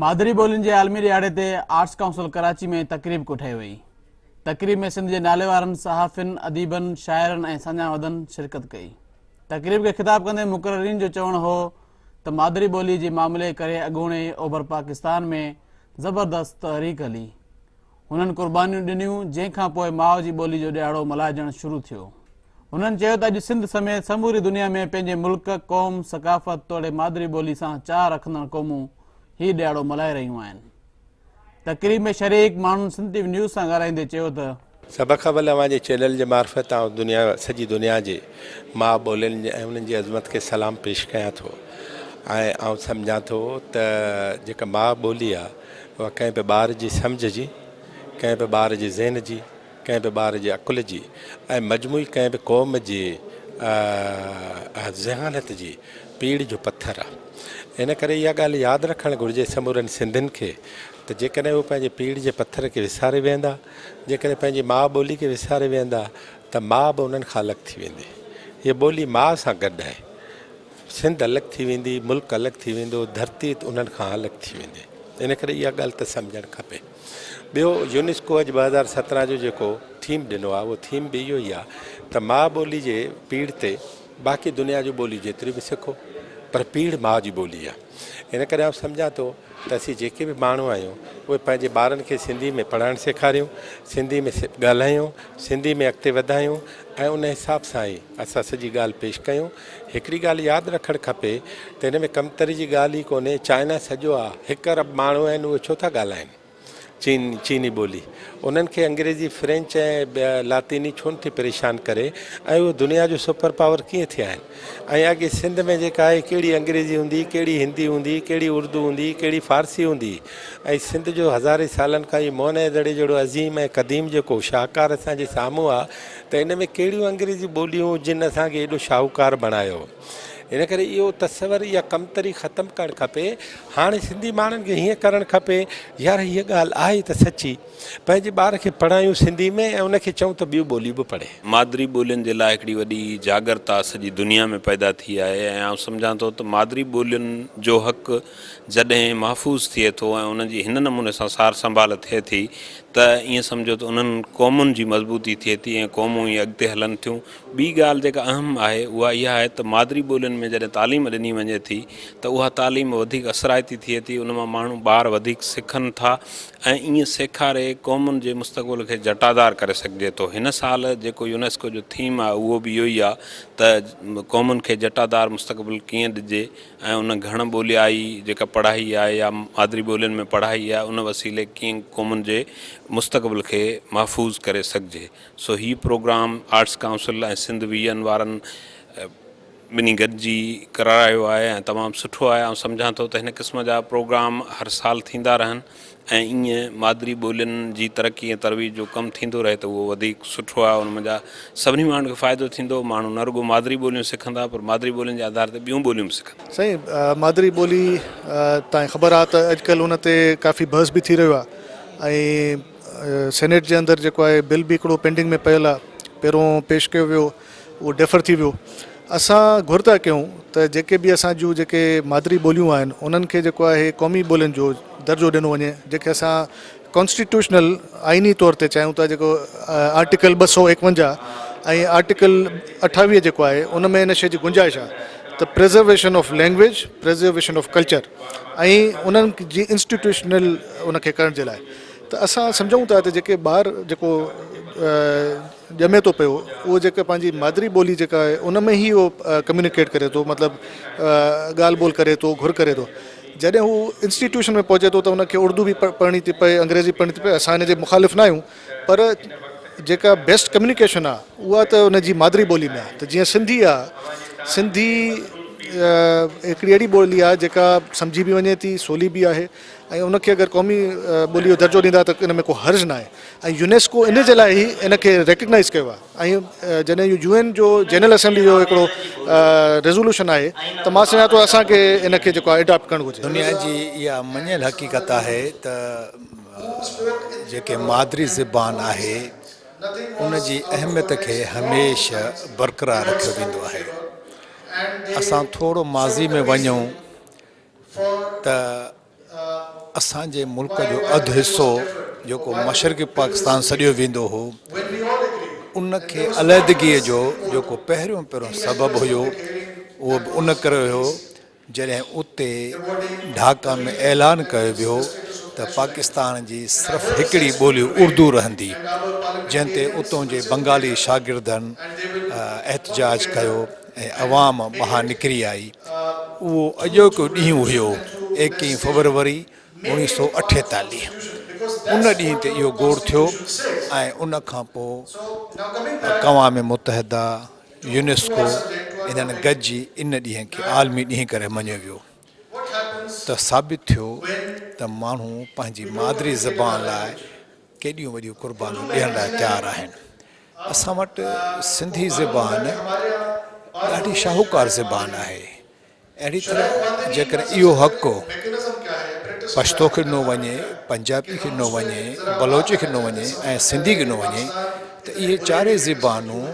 مادري ٻولين جي عالمي ڏهاڙي تي آرٽس ڪائونسل ڪراچي ۾ تقريب ڪوٺائي وئي. تقريب ۾ سنڌ جي ناليوارن صحافين، اديبن، شاعرن ۽ ساڃاهه وندن شرڪت ڪئي. تقريب کي خطاب ڪندي مقررين جو چوڻ هو ته مادري ٻولي جي معاملي ڪري اڳوڻي اوڀر پاڪستان ۾ زبردست تحريڪ هلي. هنن قربانيون ڏنيون جنهن کان پوء ماء جي ٻولي جو ڏهاڙو ملهائجڻ شروع ٿيو. هنن چيو ته اڄ سنڌ سميت سموري دنيا ۾ پنهنجي ملڪ، قوم، ثقافت توڙي مادري ٻولي سان چاهه رکندڙ قومون هي ڏهاڙو ملهائي رهيون آهن. تقريب ۾ شريڪ ماڻهن سنڌ ٽي وي نيوز سان ڳالهائيندي چيو ته. سڀ کان اول اوهان جي چينل جي معرفت آئون دنيا سڄي دنيا جي ماء ٻولين ۽ انهن جي عظمت کي سلام پيش ڪيان ٿو ۽ آئون سمجهان ٿو ته جيڪا ماء ٻولي آهي اها ڪنهن به ٻار جي سمجهه جي ڪنهن به ٻار جي ذهن جي ڪنهن به ٻار جي عقل جي ۽ مجموعي ڪنهن به قوم جي ذهانت جي پيڙهه جو پٿر آهي. ان ڪري اها ڳالهه ياد رکڻ گهرجي سمورن سنڌين کي ته جيڪڏهن هو پنهنجي پيڙهه جي پٿر کي وساري ويهندا، جيڪڏهن پنهنجي ماء ٻولي کي وساري ويهندا ته ماء به انهن کان الڳ ٿي ويندي. هيء ٻولي ماء سان گڏ آهي. سنڌ الڳ ٿي ويندي، ملڪ الڳ ٿي ويندو، ڌرتي انهن کان الڳ ٿي ويندي. ان ڪري اها ڳالهه ته سمجهڻ کپي. ٻيو يونيسڪو اڄ 2017 جو جيڪو ٿيم ڏنو آهي اهو ٿيم به اهو ئي آهي ته ماء ٻولي جي پيڙهه تي باقي دنيا جون ٻوليون جيتريون به سکو پر پيڙهه ماء جي ٻولي آهي. ان ڪري آئون سمجهان ٿو ته اسين جيڪي به ماڻهو آهيون اهي پنهنجي ٻارن کي سنڌي ۾ پڙهائڻ سيکاريون، سنڌي ۾ ڳالهايون، سنڌي ۾ اڳتي وڌايون ۽ ان حساب سان ئي اسان سڄي ڳالهه پيش ڪيون. هڪڙي ڳالهه ياد رکڻ کپي ته هن ۾ ڪمتري جي ڳالهه ئي ڪونهي، چائنا سڄو آ، هڪ ارب ماڻهو آهن اهي ڇو ٿا ڳالهائن چين چيني ٻولي؟ انهن کي انگريزي، فرينچ ۽ لاطيني ڇو نٿي پريشان ڪري ۽ اهي دنيا جو سپر پاور ڪيئن ٿيا آهن؟ ۽ اڳي سنڌ ۾ جيڪا آهي ڪهڙي انگريزي هوندي هئي، ڪهڙي هندي هوندي هئي، ڪهڙي اردو هوندي هئي، ڪهڙي فارسي هوندي هئي ۽ سنڌ جو هزارين سالن کان هي موهن جي دڙي جهڙو عظيم ۽ قديم جيڪو شاهڪار اسان جي سامهون آ ته ان ۾ ڪهڙيون انگريزي ٻوليون جن اسان کي ايڏو شاهوڪار بڻايو. ان ڪري اهو تصور اها ڪمتري ختم ڪرڻ کپي. هاڻي سنڌي ماڻهن کي هيئن ڪرڻ کپي يار هيء ڳالهه آهي ته سچي. پنهنجي ٻار کي پڙهايون سنڌي ۾ ۽ ان کي چئون ته ٻيون ٻوليون به پڙهي. مادري ٻولين جي لاء هڪڙي وڏي جاڳرتا سڄي دنيا ۾ پيدا ٿي آهي ۽ آئون سمجهان ٿو ته مادري ٻولين جو حق جڏهن محفوظ ٿئي ٿو ۽ انهن جي هن نموني سان سار سنڀال ٿئي ٿي ته ائين سمجهو ته انهن قومن جي مضبوطي ٿئي ٿي ۽ قومون ئي اڳتي هلن ٿيون. ٻي ڳالهه جيڪا اهم آهي اها اها آهي ته مادري ٻولين ۾ جڏهن تعليم ڏني وڃي ٿي ته اها تعليم وڌيڪ اثرائتي ٿئي ٿي، ان مان ماڻهو ٻار وڌيڪ سکن ٿا ۽ ائين سيکاري قومن جي مستقبل کي جٽادار ڪري سگهجي ٿو. هن سال جيڪو يونيسڪو جو ٿيم آهي اهو به اهو ئي آهي ته قومن کي جٽادار مستقبل ڪيئن ڏجي ۽ ان گهڻ ٻوليائي جيڪا پڙهائي آهي يا مادري ٻولين ۾ پڙهائي آهي ان وسيلي ڪيئن قومن جي مستقبل کي محفوظ ڪري سگهجي. سو هي programme arts council ۽ Sindh vision وارن ٻنهي گڏجي ڪرايو آهي ۽ تمام سٺو آهي. آئون سمجهان ٿو ته هن قسم جا پروگرام هر سال ٿيندا رهن ۽ ائين مادري ٻولين جي ترقي ۽ ترويج جو ڪم ٿيندو رهي ته اهو وڌيڪ سٺو آهي. ان منجهان سڀني ماڻهن کي فائدو ٿيندو. ماڻهو نه رڳو مادري ٻوليون سکندا پر مادري ٻولين جي آڌار تي ٻيون ٻوليون به سکندا. سائين مادري ٻولي تان خبر آ ته اڄڪلهه ان تي ڪافي بحث به ٿي رهيو آ ۽ سينيٽ جي اندر جيڪو آهي بل به هڪڙو پينڊنگ ۾ پيل آ پهريون پيش ڪيو ويو اهو ڊيفر ٿي ويو اسان گهر ٿا ڪيون ته جيڪي به اسان جون جيڪي مادري ٻوليون آهن انهن کي جيڪو آهي قومي ٻولين جو درجو ڏنو وڃي جيڪي اسان ڪانسٽيٽيوشنل آئيني طور تي چاهيون ٿا جيڪو آرٽيڪل 251 ۽ آرٽيڪل 28 جيڪو آهي ان ۾ ان شي جي گنجائش آهي ته preservation of language preservation of culture ۽ انهن جي انسٽيٽيوشنل ان کي ڪرڻ جي لاء ته اسان سمجهون ٿا ته جيڪي ٻار جيڪو ڄمي ٿو پيو اهو جيڪا پنهنجي مادري ٻولي جيڪا آهي ان ۾ ئي اهو ڪميونيڪيٽ ڪري ٿو مطلب ڳالهه ٻولهه ڪري ٿو گهر ڪري ٿو جڏهن هو انسٽيٽيوشن ۾ پهچي ٿو ته ان کي اردو به پڙهڻي ٿي پئي انگريزي پڙهڻي ٿي پئي اسان ان جي مخالف نه آهيون پر جيڪا بيسٽ ڪميونيڪيشن آهي اها ته ان جي مادري ٻولي ۾ آهي ته جيئن سنڌي آهي سنڌي هڪڙي اهڙي ٻولي آهي جيڪا سمجهي به وڃي ٿي سولي به آهي ۽ ان کي اگر قومي ٻولي جو درجو ڏيندا ته ان ۾ ڪو حرج ناهي ۽ يونيسڪو ان جي لاء ئي ان کي ريڪگنائز ڪيو آهي ۽ جڏهن اهو يو اين جو جنرل اسيمبلي جو هڪڙو ريزولوشن آهي ته مان سمجهان ٿو اسان کي ان کي جيڪو آهي اڊاپٽ ڪرڻ گهرجي. دنيا جي اها مڃيل حقيقت آهي ته جيڪي مادري زبان آهي ان جي اهميت کي هميشه برقرار رکيو ويندو آهي. اسان ٿورو ماضي ۾ وڃون ته. اسان جي ملڪ جو اڌ حصو جيڪو مشرقي پاڪستان سڏيو ويندو هو ان کي عليحدگيء جو جيڪو پهريون پهريون سبب هيو اهو به ان ڪري هيو جڏهن اتي ڍاڪا ۾ اعلان ڪيو ويو ته پاڪستان جي صرف هڪڙي ٻولي اردو رهندي جنهن تي اتون جي بنگالي شاگردن احتجاج ڪيو ۽ عوام ٻاهر نڪري آئي. اهو اڄوڪو ڏينهن هيو ايڪيهين فبروري اوڻيهه سو اٺيتاليهه. ان ڏينهن تي اهو گوڙ ٿيو ۽ ان کان پوء اقوام متحده، يونيسڪو انهن گڏجي ان ڏينهن کي عالمي ڏينهن ڪري مڃيو ويو ته ثابت ٿيو ته ماڻهو پنهنجي مادري زبان لاء ڪيڏيون وڏيون قربانيون ڏيڻ لاء تيار آهن. اسان وٽ سنڌي زبان ڏاڍي شاهوڪار زبان آهي. اهڙي طرح جيڪڏهن اهو حق پشتو کي ڏنو وڃي، پنجابي کي ڏنو وڃي، بلوچي کي ڏنو وڃي ۽ سنڌي کي ڏنو وڃي ته اهي چارئي زبانون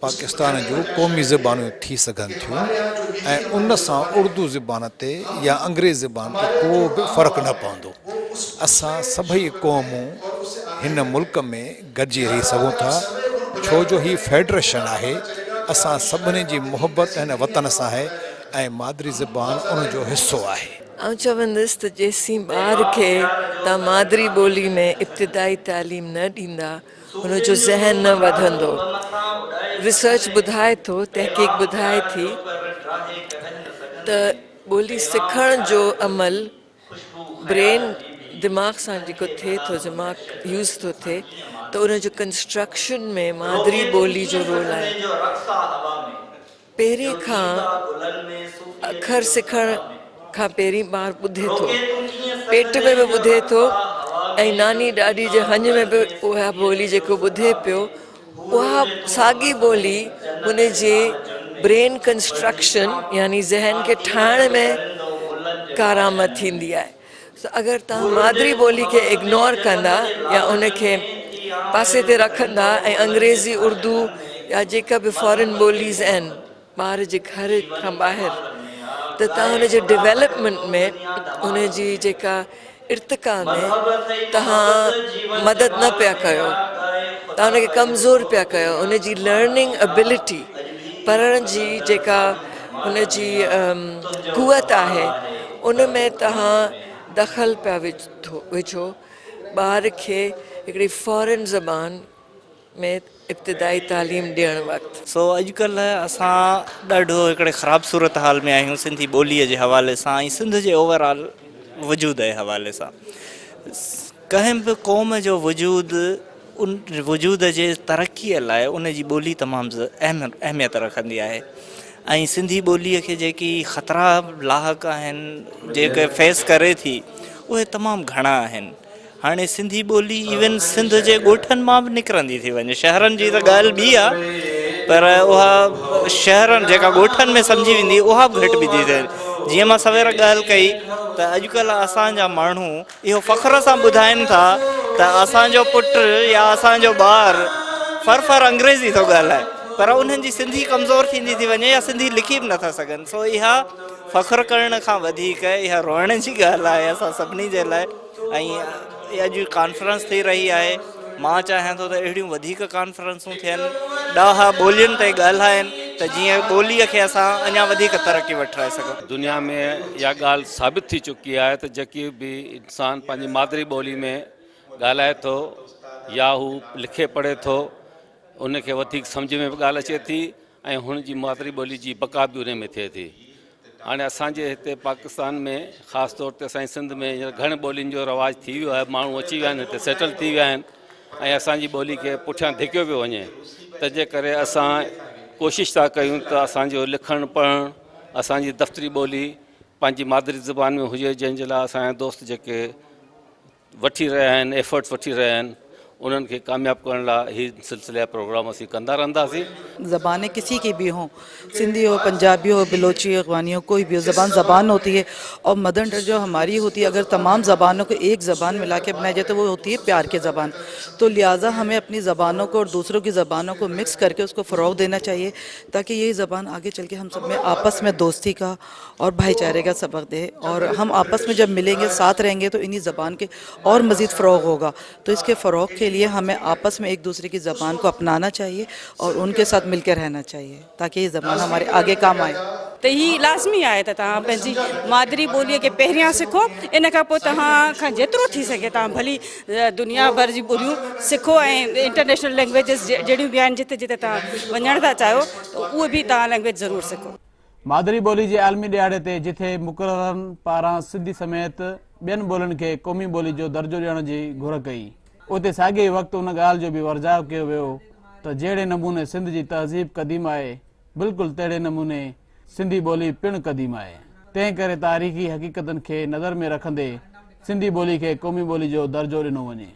پاڪستان جون قومي زبانون ٿي سگهن ٿيون ۽ ان سان اردو زبان تي يا انگريزي زبان تي ڪو به فرق نه پوندو. اسان سڀئي قومون هن ملڪ ۾ گڏجي رهي سگهون ٿا ڇو جو هي فيڊريشن آهي. اسان سڀني جي محبت هن وطن سان آهي ۽ مادري زبان ان جو حصو آهي. آئون چوندس ته جيسين ٻار کي توهان مادري ٻولي ۾ ابتدائي تعليم نه ڏيندا هن جو ذهن نه وڌندو. ريسرچ ٻڌائي ٿو، تحقيق ٻڌائي ٿي ته ٻولي سکڻ جو عمل برين، دماغ، سان جيڪو ٿئي ٿو، دماغ يوز ٿو ٿئي ته ان جو ڪنسٽرڪشن ۾ مادري ٻولي جو رول آهي. پهرين کان اکر سکڻ کان پهرين ٻار ٻڌي ٿو. پيٽ ۾ به ٻڌي ٿو ۽ ناني ڏاڏي جي هنج ۾ به اها ٻولي جيڪو ٻڌي پيو اها ساڳي ٻولي هن جي برين ڪنسٽرڪشن يعني ذهن کي ٺاهڻ ۾ ڪارآمد ٿيندي آهي. سو اگر توهان مادري ٻولي کي اگنور ڪندا يا ان کي پاسي تي رکندا ۽ انگريزي اردو يا جيڪا به فارين ٻوليز آهن ٻار جي گهر کان ٻاهر ته توهان ان جي ڊيولپمينٽ ۾ ان جي جيڪا ارتقا ۾ توهان مدد نه پيا ڪيو توهان ان کي ڪمزور پيا ڪيو ان جي لرننگ ابلٽي پڙهڻ جي جيڪا ان جي قوت آهي ان ۾ توهان دخل پيا وجهو ٻار کي هڪڙي فارين زبان ۾ ابتدائي تعليم ڏيڻ وقت. سو اڄڪلهه اسان ڏاڍو هڪڙي خراب صورتحال ۾ آهيون سنڌي ٻوليء جي حوالي سان ۽ سنڌ جي اوور آل وجود جي حوالي سان. ڪنهن به قوم جو وجود ان وجود جي ترقيء لاء ان جي ٻولي تمام اهم اهميت رکندي آهي ۽ سنڌي ٻوليء کي جيڪي خطرا لاحق آهن جيڪي فيس ڪري ٿي اهي تمام گهڻا آهن هاڻي سنڌي ٻولي ايون سنڌ جي ڳوٺن مان به نڪرندي ٿي وڃي شهرن جي ته ڳالهه ٻي آهي پر اها شهرن جيڪا ڳوٺن ۾ سمجهي ويندي اها به گهٽ به ٿي ٿئي جيئن مان سوير ڳالهه ڪئي ته اڄڪلهه اسان جا ماڻهو اهو فخر سان ٻڌائين ٿا ته اسان جو پٽ يا اسان جو ٻار فر فر انگريزي ٿو ڳالهائي پر انهن جي سنڌي ڪمزور ٿيندي ٿي وڃي يا سنڌي لکي به نٿا سگهن سو اها فخر ڪرڻ کان وڌيڪ اها روئڻ جي ڳالهه آهي اسان سڀني جي لاء ۽ اڄ ڪانفرنس ٿي رهي آهي مان چاهيان ٿو ته اهڙيون وڌيڪ ڪانفرنسون ٿين ڏاها ٻولين تي ڳالهائين ته جيئن ٻوليء کي اسان اڃا وڌيڪ ترقي وٺرائي سگهون. دنيا ۾ اها ڳالهه ثابت ٿي چڪي آهي ته جيڪي به انسان پنهنجي مادري ٻولي ۾ ڳالهائي ٿو يا هو لکي پڙهي ٿو ان کي وڌيڪ سمجهه ۾ به ڳالهه اچي ٿي ۽ هن جي مادري ٻولي جي بقا به ان ۾ ٿئي ٿي. هاڻي اسان جي هتي پاڪستان ۾ خاص طور تي اسان جي سنڌ ۾ هينئر گهڻ ٻولين جو رواج ٿي ويو آهي ماڻهو اچي ويا آهن هتي سيٽل ٿي ويا آهن ۽ اسان جي ٻولي کي پٺيان ڌڪيو پيو وڃي تنهن جي ڪري اسان ڪوشش ٿا ڪيون ته اسان جو لکڻ پڙهڻ اسان جي دفتري ٻولي پنهنجي مادري زبان ۾ هجي جنهن جي لاء اسان جا دوست جيڪي وٺي رهيا آهن ايفرٽس وٺي رهيا آهن انهن کي ڪامياب ڪرڻ لاء هي سلسلي جا پروگرام اسين ڪندا رهنداسين. زبانیں کسي کی بهي هون، سنڌي هو، پنجابي هو، بلوچي هو، افغاني هو، ڪوئي بهي هو، زبان زبان هوتي هي اور مدر ٽنگ جو هماري هوتي هي اگر تمام زبانون کو ايڪ زبان ملا ڪي بنائي جائي تو وو هوتي هي پيار ڪي زبان تو لهٰذا همين اپني زبانون کو اور دوسرون ڪي زبانون کو مڪس ڪر ڪي اس کو فروغ دينا چاهيي تاڪه يهي زبان آگي چل ڪي هم سب ۾ آپس ۾ دوستي ڪا اور ڀائي چاري ڪا سبق the اور هم آپس ۾ جب ملين گي ساٿ رهين گي تو انهي زبان ڪي اور مزيد فروغ هوگا تو اس ڪي فروغ ڪي ليي همين آپس ۾ ايڪ دوسري ڪي زبان ڪو اپنانا چاهيي اور ان ڪي ساٿ مل ڪي رهنا چاهيي تاڪه يي زبان هماري آگي ڪام آئي. ته هي لازمي آهي ته توهان پنهنجي مادري ٻوليء کي پهريان سکو، ان کان پوء توهان کان جيترو ٿي سگهي توهان ڀلي دنيا ڀر جون ٻوليون سکو ۽ انٽرنيشنل لينگويجز جهڙيون به آهن جتي جتي توهان وڃڻ ٿا چاهيو ته اهي به توهان لينگويج ضرور سکو. مادري ٻولي جي عالمي ڏهاڙي تي جٿي مقررن پاران سنڌي سميت ٻين ٻولين کي قومي ٻولي جو درجو ڏيڻ جي گهر ڪئي اتي ساڳئي ئي وقت ان ڳالهه جو به ورجاء ڪيو ويو ته جهڙي نموني سنڌ جي تهذيب قديم آهي بلڪل تهڙي نموني سنڌي ٻولي پڻ قديم آهي تنهن ڪري تاريخي حقيقتن کي نظر ۾ رکندي سنڌي ٻولي کي قومي ٻولي جو درجو ڏنو وڃي.